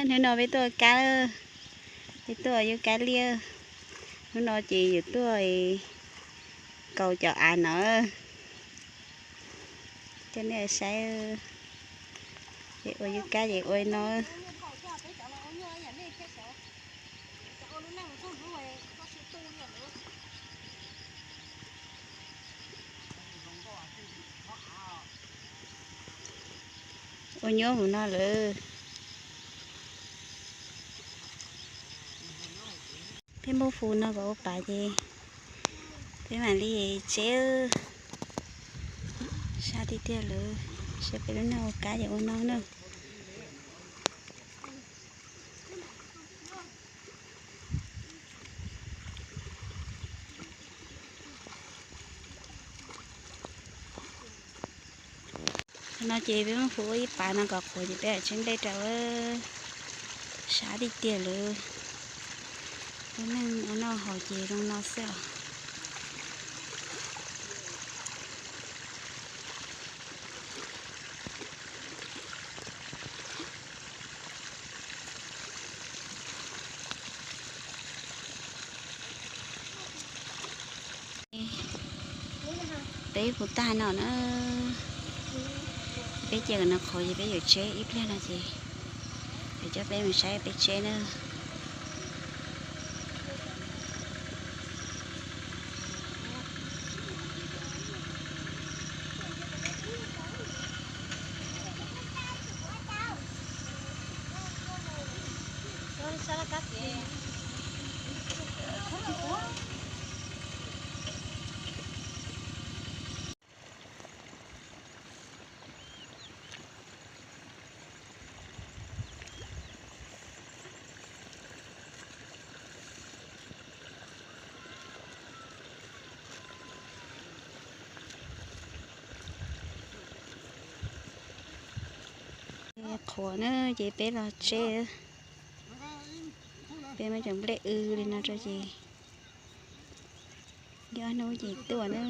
Hnub no peb tuaj kab, peb tuaj yub kab liaj. Hnub no ces yuav tuaj kaus cov av no coj nej saib. Ces ua yub kab ces ua no. Ua nyuaj mus no lawm. Peb muab fu no kom ua pav ces peb mam li tseb. Sab tiag tiag lawm, saib peb lub neej ua kab ces ua no na. Qhov no ces peb muab fu ua ib pav no kom qhuav ces peb mam tseb nplej rau. Sab tiag tiag lawm. Lub neej ua noj haus ces zoo no xwb os. Peb fu tag no na, peb cia kom nws qhuav ces peb yuav tseb ib pliag no ces yuav coj peb mus saib peb tseb na. Qhuav na ces peb los tseb. Peb muab cov nplej w li no rau ces ib ob hnub ces tuaj na.